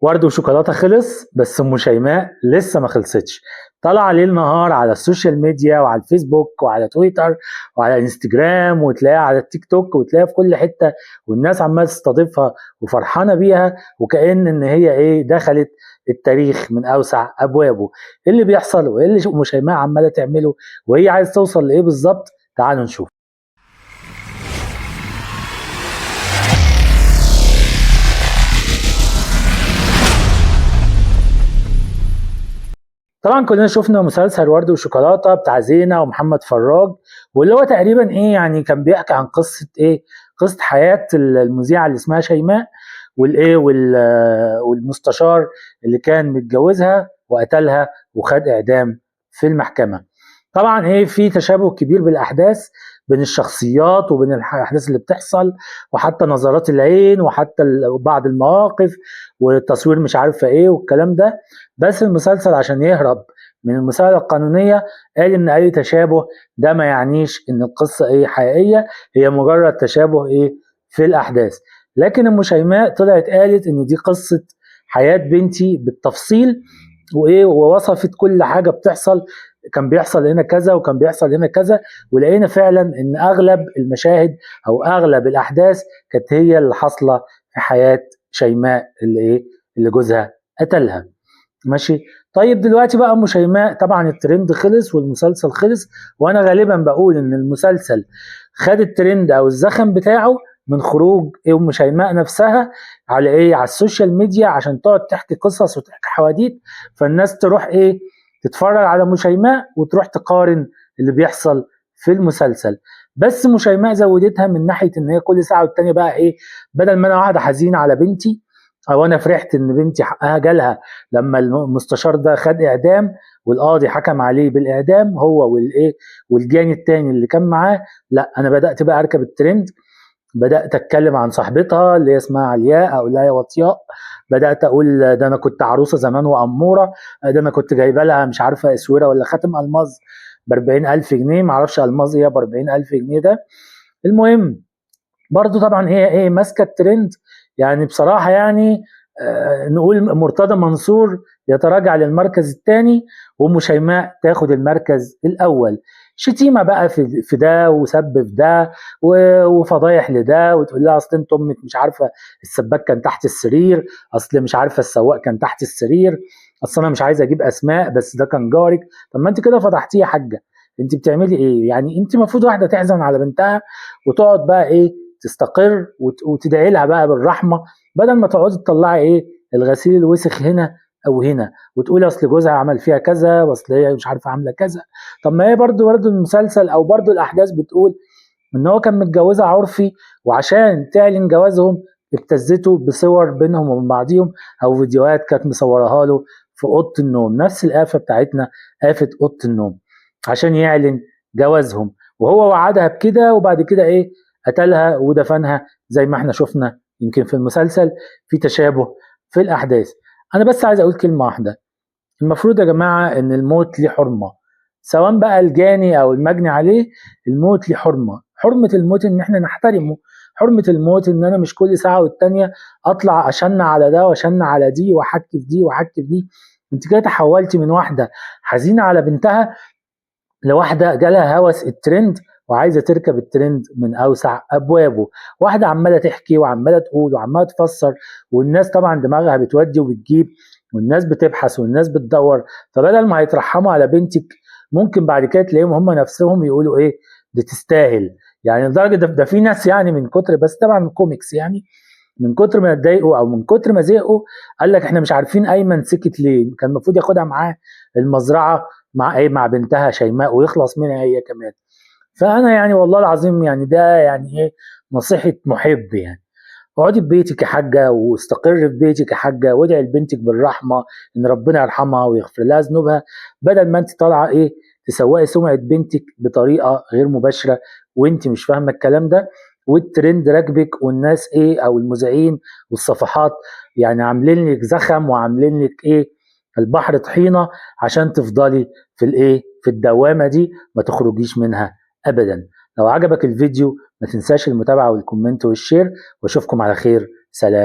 ورد وشوكولاته خلص، بس ام شيماء لسه ما خلصتش. طالعه ليل نهار على ال social media وعلى الفيسبوك وعلى تويتر وعلى انستجرام، وتلاقيها على التيك توك وتلاقيها في كل حتة، والناس عماله تستضيفها وفرحانه بيها، وكأن ان هي ايه دخلت التاريخ من اوسع ابوابه. ايه اللي بيحصل وايه اللي ام شيماء عماله تعمله وهي عايز توصل لايه بالظبط؟ تعالوا نشوف. طبعا كلنا شفنا مسلسل ورد وشوكولاته بتاع زينة ومحمد فراج، واللي هو تقريبا ايه يعني كان بيحكي عن قصة ايه، قصة حياة المذيعه اللي اسمها شيماء والايه والمستشار اللي كان متجوزها وقتلها وخد اعدام في المحكمة. طبعا ايه في تشابه كبير بالاحداث بين الشخصيات وبين الاحداث اللي بتحصل، وحتى نظرات العين وحتى بعض المواقف والتصوير مش عارفه ايه والكلام ده. بس المسلسل عشان يهرب من المساءلة القانونية قال ان اي تشابه ده ما يعنيش ان القصة ايه حقيقية، هي مجرد تشابه ايه في الاحداث. لكن ام شيماء طلعت قالت ان دي قصة حياة بنتي بالتفصيل، وايه ووصفت كل حاجة بتحصل، كان بيحصل هنا كذا وكان بيحصل هنا كذا، ولقينا فعلا ان اغلب المشاهد او اغلب الاحداث كانت هي اللي حاصله في حياة شيماء اللي ايه اللي جوزها قتلها. ماشي. طيب دلوقتي بقى ام شيماء طبعا الترند خلص والمسلسل خلص، وانا غالبا بقول ان المسلسل خد الترند او الزخم بتاعه من خروج ام شيماء نفسها على ايه، على ال social media، عشان تقعد تحكي قصص وتحكي حواديت، فالناس تروح ايه تتفرج على ام شيماء وتروح تقارن اللي بيحصل في المسلسل. بس ام شيماء زودتها من ناحية ان هي كل ساعة والتانية بقى ايه، بدل ما انا قاعدة حزينة على بنتي او انا فرحت ان بنتي حقها جالها لما المستشار ده خد اعدام والقاضي حكم عليه بالاعدام هو والايه والجاني التاني اللي كان معاه، لا انا بدات بقى اركب الترند، بدات اتكلم عن صاحبتها اللي هي اسمها علياء، اقول لها يا وطياء، بدات اقول ده انا كنت عروسه زمان واموره، ده انا كنت جايبه لها مش عارفه اسورة ولا خاتم الماظ ب 40000 جنيه، معرفش الماظ ايه ب 40000 جنيه ده. المهم برضو طبعا هي ايه ماسكه الترند، يعني بصراحة يعني نقول مرتضى منصور يتراجع للمركز الثاني وام شيماء تاخد المركز الاول. شتيمه بقى في ده وسب في ده وفضايح لده، وتقول لها اصل انت امك مش عارفه السباك كان تحت السرير، اصل مش عارفه السواق كان تحت السرير، اصل انا مش عايزه اجيب اسماء بس ده كان جارك. طب ما انت كده فضحتيه يا حاجة، انت بتعملي ايه؟ يعني انت المفروض واحدة تحزن على بنتها وتقعد بقى ايه تستقر وتدعي لها بقى بالرحمة، بدل ما تقعدي تطلعي ايه الغسيل الوسخ هنا او هنا وتقولي اصل جوزها عمل فيها كذا واصل هي مش عارفه عامله كذا. طب ما هي برضو المسلسل او برضو الاحداث بتقول ان هو كان متجوزها عرفي، وعشان تعلن جوازهم ابتزته بصور بينهم وبين بعضيهم او فيديوهات كانت مصورها له في اوضة النوم، نفس القافه بتاعتنا قافة اوضة النوم، عشان يعلن جوازهم، وهو وعدها بكده، وبعد كده ايه قتلها ودفنها زي ما احنا شفنا يمكن في المسلسل في تشابه في الاحداث. انا بس عايز اقول كلمة واحدة، المفروض يا جماعة ان الموت ليه حرمه، سواء بقى الجاني او المجني عليه، الموت ليه حرمه. حرمه الموت ان احنا نحترمه، حرمه الموت ان انا مش كل ساعة والتانية اطلع اشن على ده واشن على دي واحكي في دي واحكي في دي. انت كده تحولتي من واحدة حزينة على بنتها لواحدة جالها هوس الترند وعايزه تركب الترند من اوسع ابوابه، واحدة عماله تحكي وعماله تقول وعماله تفسر، والناس طبعا دماغها بتودي وبتجيب، والناس بتبحث والناس بتدور. فبدل ما هيترحموا على بنتك ممكن بعد كده تلاقيهم هم نفسهم يقولوا ايه دي تستاهل، يعني لدرجة ده في ناس يعني من كتر، بس طبعا كوميكس يعني، من كتر ما اتضايقوا او من كتر ما زهقوا قال لك احنا مش عارفين ايمن سكت ليه، كان المفروض ياخدها معاه المزرعة مع ايه مع بنتها شيماء ويخلص منها هي كمان. فانا يعني والله العظيم يعني ده يعني ايه نصيحة محب، يعني اقعدي في بيتك يا حاجة واستقري في بيتك يا حاجة، وادعي لبنتك بالرحمة ان ربنا يرحمها ويغفر لها ذنوبها، بدل ما انت طالعه ايه تسوقي سمعه بنتك بطريقة غير مباشرة وانت مش فاهمه الكلام ده، والترند راكبك والناس ايه او المذيعين والصفحات يعني عاملين لك زخم وعاملين لك ايه البحر طحينه عشان تفضلي في الايه في الدوامة دي ما تخرجيش منها ابدا. لو عجبك الفيديو ما تنساش المتابعة وال comment وال share، واشوفكم على خير. سلام.